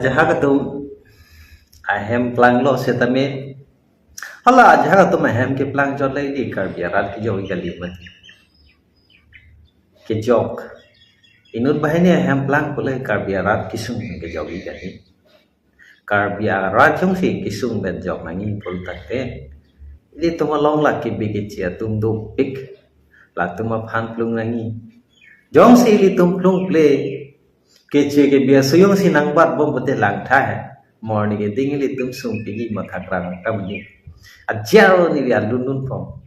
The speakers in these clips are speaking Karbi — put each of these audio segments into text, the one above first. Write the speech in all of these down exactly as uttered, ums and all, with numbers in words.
Ajahak atum ahem planglo setame. Hala ajahak atum ahem keplang chot le di Karbi arat kejok kali mati. Kejok. Inut banghini ahem plang pule Karbi arat kesung kejok kali. Karbi arat jongsi kesung pen jok nangji pulo tangte, ilitum along la kebi keche atum dopik, latum aphan plung nangji. Jongsi ilitum plung ple, keche kebi aso jongsi nangbat bom pute langtha he. Morning ke ding ilitum sung pigi matha krang kam ni. Ajaro ni wi alun lun pong.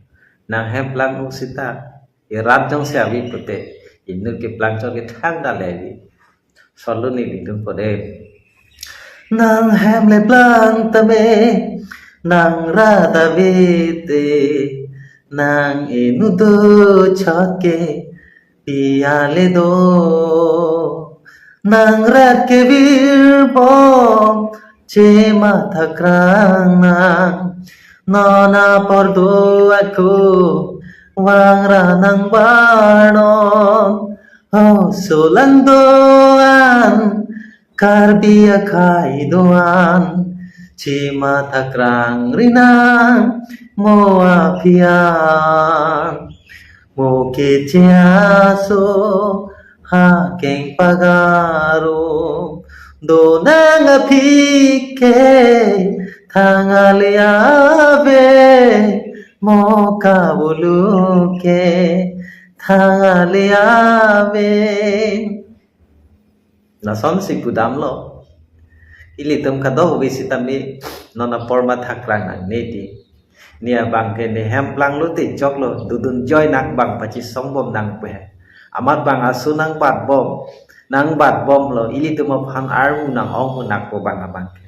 Nang hem plang u sita. Irat jongsi avi pute. Inut keplang chot ke thang da le wi. Solo ni wi dun pode. Nang hem le plang tame. Nang rat avi te. Nang inut do chot ke. Pi ale do. Nang rat kevir bom, che matha krang nang. Non apor do ako, vangra nang varnon. Ho solang do-an, Karbi akhei do-an. Che matha krang ri nang, mo aphi an. Mo keche aso ha keng pagarum do nang aphi ke thang ale ave mo kabulu ke thang ale ave. Lasonsi pudamlo. Ilitum kadokave sitame non apor matha krang nangne di. Ne abang ke ne hem planglo te choklo, dodun joi nang bang pachesong bom nang pe. Amat bang aso nangbat bom, nangbat bomlo, ilitum aphan armu nang-ong nang po bang abang ke.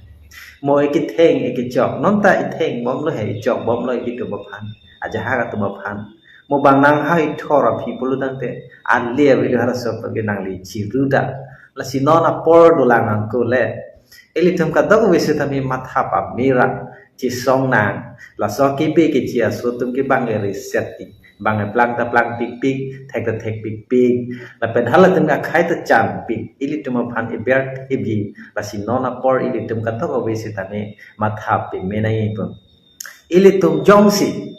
Mo eketheng ekechok, non ta etheng bomlo he, echok bomlo ilitum aphan. Ajahak atum aphan. Mo bang nang hai thor aphi pulo tangte, ale avelo halaso aphan ke nangli chiru da. Lasi non apor dolang nang ko le. Ilitum kadokave sitame matha pamera chesong nang. Laso kebi keche aso atum ke bang e reset ti. Bang e plang ta plang pikpik, thek ta thek pikpik. Lapen halatum akhei ta chan pik. Ilitum aphan eber thipji. Lasi non apor ilitum kadokave sitame matha pame nangji pon. Ilitum jongsi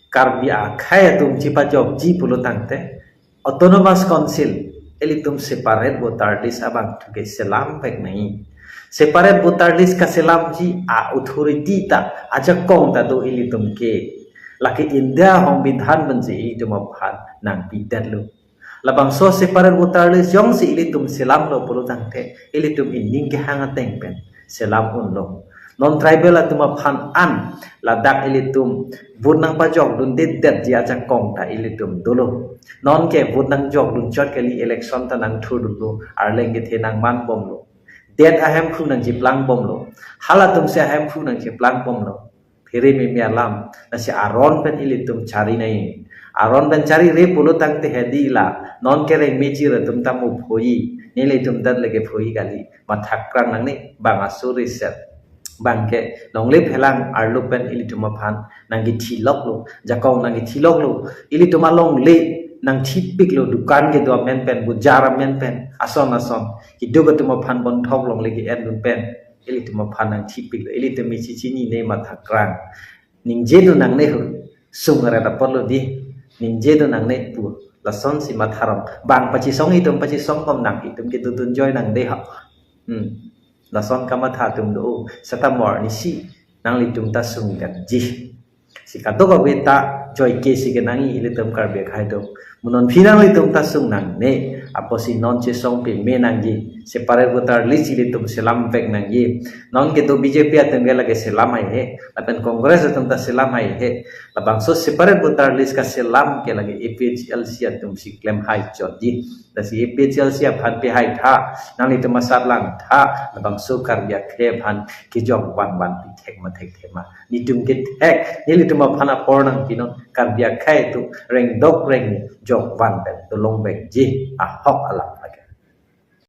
Karbi akhei atum chepajokji pulo tangte, Autonomous Council, ilitum separate voter list abangthu ke selam pek nangji. Separate voter list kaselamji a-authority ta, ajakong ta do ilitum ke. Lake India Songbidhan pensi ilitum aphan nangpidetlo. Labangso separate voter list jongsi ilitum selamlo pulo tangte, ilitum ining kehang ateng pen selam unlo. Non tribal atum aphan an ladak ilitum vote nangpajokdundedetji ajakong ta ilitum dolo. Non ke vote nangjokdun chot kali, election ta nangthurdunlo, arleng kethe nangman bomlo. Det ahemphu nangcheplang bomlo. Halatumsi ahemphu nangcheplang bomlo. Phere meme alam, lasi aron pen ilitum chari nangji. Aron pen charire pulo tangte hedi la, non kereng mechir atum ta mo phoji, nelitum ta lake phoji kali, matha krang nangne, bang aso reset. Bang ke, longle phelang arlo pen ilitum aphan, nangkethiloklo, jakong nangkethiloklo, ilitum alongle, nangthipiklo, dukan kedo amen pen, bojar amen pen, ason ason, keduk atum aphan bonthok longle ke-endun pen, ilitum aphan nangthipiklo, ilitum isi chinine matha krang. Ningje do nangne ho, sung aret apotlo di, ningje do nangne pu, lasonsi matha rong. Bang pachesong itum pachesong bom nang, itum ke dodun joi nang de ha. Hmm. Lason kamatha atum do, seta morning si, nanglitum ta sung gatji. Si kadokave ta, joi ke si kenangji ilitum Karbi akhei atum. Mo non phi nanglitum ta sung nangne, apotsi non chesong pame nangji. Separate voter list ilitum selam vek nangji. Non kedo B J P atum ke lake selam haihe. Lapen Congress atum ta selam haihe. Labangso separate voter list kaselam ke lake A P H L C atumsi klem hai chotji. Lasi A P H L C aphan pehai tha. Nanglitum asat lang tha. Labangso Karbi akhei aphan kejok van van pi thek ma thekthe ma. Netum kethek, nelitum aphan apor nangpinon, Karbi akhei atum rengdok rengni jok van pen dolong vekji, ahok alam.